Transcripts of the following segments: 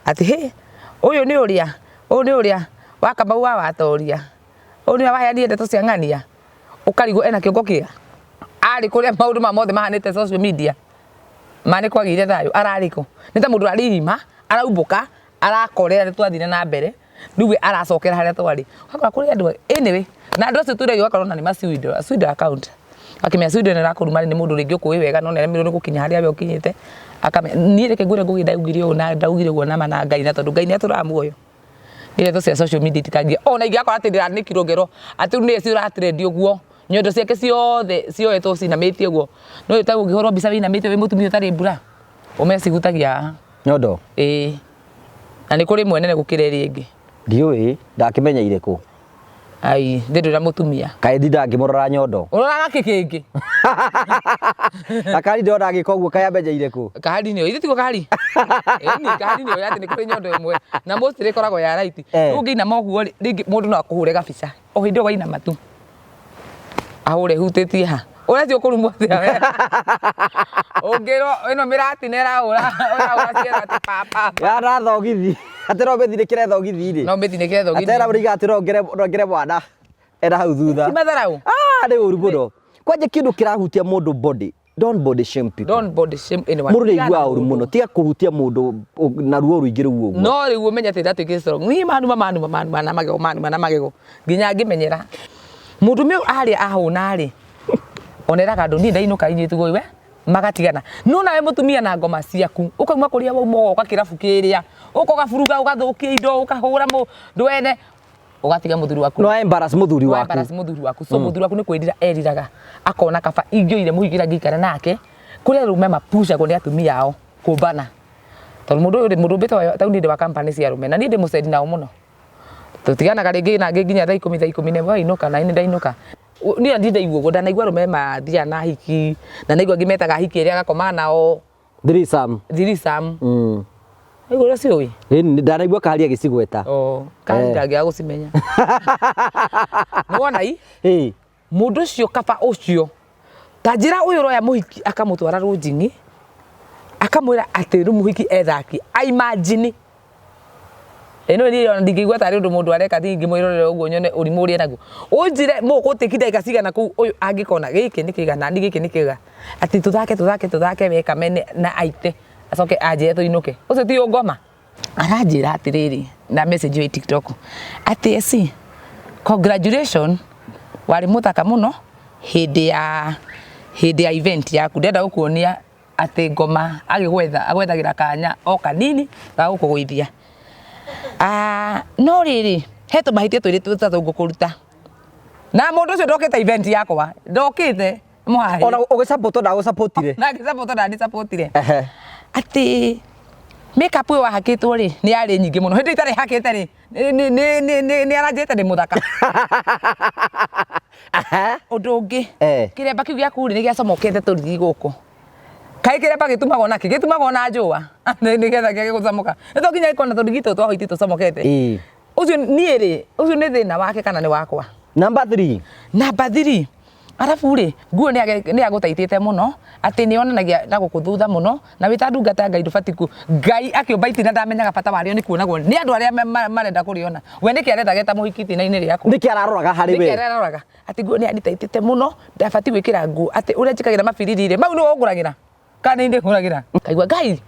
Atĩ hĩ, ũyũ nĩ ũrĩa, ũyũ nĩ ũrĩa wa Kamau wa Watoria, ũyũ nĩwe waheanire ndeto cia ng'ania, ũkarigwo ena kĩongo kĩega? Arĩ kũrĩa maũndũ maya mothe mahanĩte social media, ma nĩ kwagĩire thayũ, ararĩ kũ? Nĩ ta mũndũ ũrarĩ irima, araumbũka, arakorera nĩ twathire na mbere, rĩu we aracokera harĩa twarĩ. Ũgakora kũrĩ andũ, anyway, na andũ acio tũragia ũgakora ona nĩ ma pseudo, pseudo account. Akĩmenya pseudo ĩno ĩrakũruma rĩ, nĩ mũndũ rĩngĩ ũkũĩ wega no nĩaremirwo nĩ gũkinya harĩa we ũkinyĩte. Akamenya, niĩ reke ngwĩre Ngugi ndaugire ũũ na ndaugire ũguo nama na Ngai na tondũ Ngai nĩ atũraga muoyo. Niĩ ndeto cia social media itikangia, ona ingĩgakora atĩ ndĩranĩkirwo ngerwo atĩ rĩu nĩwe ũra trend ũguo, nyondo ciake ciothe cioetwo cinamĩtie ũguo. Nĩũĩ ta ũngĩhũrwo mbica wĩinamĩte wĩ mũtumia ũtarĩ mbura, ũmenye cihutagia haha. Nyondo? Ĩĩ. Na nĩ kũrĩ ĩmwe nene gũkĩra ĩrĩa ĩngĩ. Ndiũĩ, ndakĩmenya irĩkũ. Ai, ndĩ ndwĩra mũtumia. Kaĩ ndinda ngĩmũrora nyondo. Ũroraga kĩ kĩngĩ? Na kahari ndĩrona agĩka ũguo kaĩ amenya irĩkũ? Kahari nĩoĩ, ithe tiguo kahari? Ĩni, kahari nĩoĩ atĩ nĩ kũrĩ nyondo ĩmwe. Na mostly ĩkoragwo ya right. Eh. Rĩu ũngĩinama ũguo rĩ, rĩngĩ mũndũ no akũhũre gabica. O hĩndĩ ĩyo wainama tu. Ahũre hutĩtie ha? Ũrecia ũkũrumwo atĩa we? Ũngĩrwo ĩno mĩratina ĩrahũra, ĩrahũra ciero atĩ pa pa pa. Ya na thogithi. Atĩ no mĩthinĩkĩre thogithi rĩ. No mĩthinĩkĩre thogithi. Atĩ era mũriga atĩ no ngere mwana. Era hau thutha. Ti matharau. Ah, nĩ ũru mũno. Kwanja kĩndũ kĩrahutia mũndũ body. Don't body shame people. Don't body shame anyone. Mũndũ nĩ Tigana aiguaga ũru mũndũ. mũno. Tiga kũhutia mũndũ na ruo rũingĩ rũu ũguo. No rĩu ũmenye atĩ ndatuĩkire strong. Niĩ manuma manuma manuma na magego manuma na magego nginya ngĩmenyera. Mũndũrũme ũyũ arĩa ahũna rĩ, oneraga andũ niĩ ndainũka inyuĩ tiguo we magatigana. No nawe mũtumia na ngoma ciaku ũkauma kũrĩa wauma ũgoka kĩrabu kĩrĩa ũka ũgaburuga ũgathũkia indo ũkahũra mũndũ ene ũgatiga mũthuri waku. No embarrass mũthuri No waku. embarrass mũthuri waku. So mũthuri waku nĩ kwĩrira eriraga akona kaba ingĩoire mũhiki ũrĩa ngĩikara nake kũrĩa arũme mapucagwo nĩ atumia ao kũmbana. Tondũ mũndũ ũyũ rĩ mũndũ ũmbĩte taũni ndĩ wa company cia arũme na niĩ ndĩ mũcendi nao mũno. Tũtiganaga rĩngĩ na angĩ nginya thaa ikũmi thaa ikũmi na ĩmwe wainũka na niĩ ndainũka. Niĩ ndirĩ ndaigua ũguo ndanaigua arũme mathiaga na ahiki na ndaigua angĩ metaga ahiki erĩ agakoma nao. Threesome. Threesome. Waigua ũrĩa ciũĩ? Ĩni ndanaigua kahari agĩcigweta. Oh, kahari ndangĩaga gũcimenya. Nĩwona i? Ĩĩ. Mũndũ ũcio kaba ũcio ta njĩra ũyũ ũroya mũhiki akamũtwara rũnjing'i akamwĩra atĩ rĩu mũhiki ethaki aimagine ĩno niĩ ona ndingĩigua tarĩ ũndũ mũndũ areka ndingĩmwĩrorera ũguo nyone ũrimũ ũrĩa enaguo ũnjĩre mũgũtĩki ndagĩka cigana kũu ũyũ angĩkona gĩkĩ nĩ kĩega nani gĩkĩ nĩ kĩega atĩ tũthake tũthake tũthake we kamene na aite acoke anjĩre tũinũke ũcio ti ũngoma aranjĩra atĩrĩrĩ na message ĩyo ĩ TikTok atĩ eci congratulation warĩ mũthaka mũno hĩndĩ ya hĩndĩ ya event yaku ndĩrenda gũkuonia atĩ ngoma agĩgwetha agwethagĩra kanya o kanini ga gũkũgũithia. Ah, no rĩrĩ he tũmahĩtia twĩrĩ tũtatũ ngũkũruta na mũndũ ũcio ndokĩte event yakwa ndokĩte mũhahe Ona ũgĩsupport ndagũsupportire. na ngĩsupport ndandisupportire Ehe. atĩ makeup ĩyo wahakĩtwo rĩ nĩ yarĩ nyingĩ mũno hĩndĩ itarĩ hakĩte rĩ nĩ aranjĩte ndĩ mũthaka. Ũndũ ũngĩ Eh. kĩremba kĩu gĩaku rĩ nĩ gĩacomokete tũrigi gũkũ kaĩ kĩremba gĩtumagwo nakĩ gĩtumagwo na njũa nĩgetha kĩage gũcomoka nĩ to nginya gĩkorwo na tũrigi tũtũ twa white tũcomokete. Ĩĩ. Ũcio niĩ rĩ ũcio nĩ thĩna wake kana nĩ wakwa? Number 3. Number 3 arabu rĩ nguo nĩ agũtaitĩte mũno atĩ nĩ yonanagia na gũkũ thutha mũno na wĩ ta ndungata ya Ngai ndũbatiĩ ku Ngai akĩũmba itina ndamenyaga bata warĩo nĩ kuonagwo nĩ andũ arĩa marenda kũrĩona we nĩkĩ arenda geta mũhiki itina-inĩ rĩaku Nĩkĩ araroraga harĩ nĩkĩ we? araroraga atĩ nguo nĩ anitaitĩte mũno ndabatiĩ gwĩkĩra nguo atĩ ũrĩa njĩkagĩra mabiriri rĩ mau nĩwe ũngũragĩra kana nĩ ndĩngũragĩra kaigua Ngai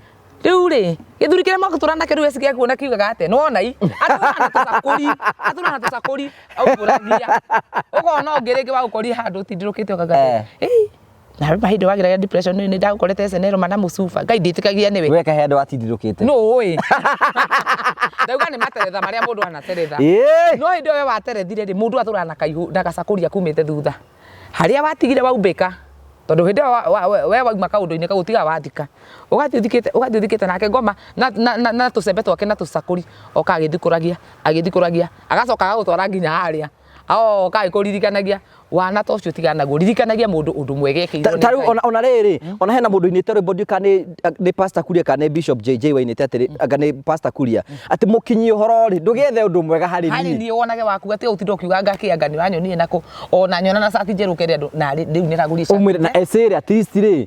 rĩu rĩ gĩthuri kĩrĩa mwagũtũra nakĩo rĩu eci gĩakuona kiugaga atĩa nĩwona i atũraga na tũcakũri atũraga na tũcakũri aumbũragia ũkona ũngĩ rĩngĩ wagũkorire handũ ũtindirũkĩte ũkauga Eh. "Ĩi, na rĩu mahinda wageragia depression nĩ ndagũkorete SNL mana mũcuba Ngai ndĩtĩkagia nĩwe We kahe andũ atindirũkĩte. nũ ũĩ ndauga nĩ materetha marĩa mũndũ anateretha Ĩĩ. no hĩndĩ ĩyo we waterethire rĩ mũndũ atũraga na kaihũ na gacakũri akumĩte thutha harĩa watigire waumbĩka tondũ hĩndĩ ĩyo we wauma kaũndũ-inĩ kau ũtigaga wathika ũgathiĩ ũthikĩte ũgathiĩ ũthikĩte nake ngoma na, na, na, na tũcembe twake na tũcakũri oka agĩthikũragia agĩthikũragia agacoka agagũtwara nginya harĩa oka agĩkũririkanagia Wana ta ũcio tigana naguo, ririkanagia mũndũ ũndũ mwega ekĩirwo nĩ Ta rĩu Ngai. ona rĩrĩ, ona hena mũndũ inĩte rwĩmbo, ndiũĩ kana nĩ Pastor Kuria kana nĩ Bishop JJ wainĩte atĩrĩ, anga nĩ Pastor Kuria, atĩ mũkinyi ũhoro rĩ, ndũgĩethe ũndũ mwega harĩ harĩ niĩ. Niĩ wonage waku atĩ ũtinda ũkiuga ngakĩ anga nĩ ũranyonire nakũ, ona nyona na cati njerũ ũkere andũ na rĩu nĩ aragũrire cati. Ũmwĩre na ecĩrĩ at least rĩ,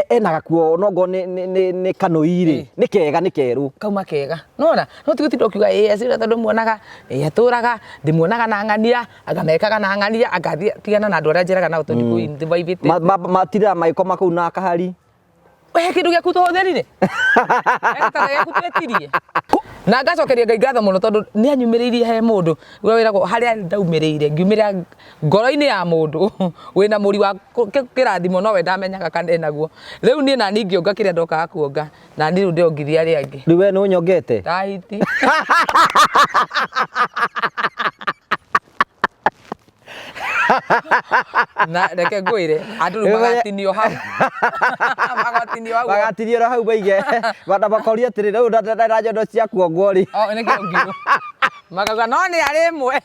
ena gakuo nongo nĩ kanũi rĩ, nĩ kega, nĩ kerũ. Kauma kega nona, no ti gũtinda ũkiuga ĩ ecĩrĩ tondũ muonaga ĩ atũraga ndĩmuonaga na ng'ania, anga mekaga na ng'ania, anga tigana na andũ arĩa njeraga nao tondũ kũu ndĩmaivĩte. Matirĩra magĩkoma kũu na kahari. He kĩndũ gĩaku tũhũthĩrire? He gĩtanda gĩaku twetirie? Na ngacokeria Ngai ngatho mũno tondũ nĩ anyumĩrĩirie he mũndũ ũrĩa wĩragwo harĩa ndaumĩrĩire, ngiumĩrĩra ngoro-inĩ ya mũndũ wĩna mũri wa kĩrathimo nowe ndamenyaga kana enaguo. Rĩu niĩ nani ngĩonga kĩrĩa ndokaga kuonga, nani rĩu ndĩongithia arĩa angĩ. Rĩu we nĩ ũnyongete? Tahiti. Na reke ngwĩre, andũ rĩu magatinio hau, magatinio hau. Magatinio hau maige na makoria atĩrĩ, rĩu na nyondo cia kuongwo rĩ? Oh, nĩ kĩongirwo makauga no nĩ arĩ ĩmwe.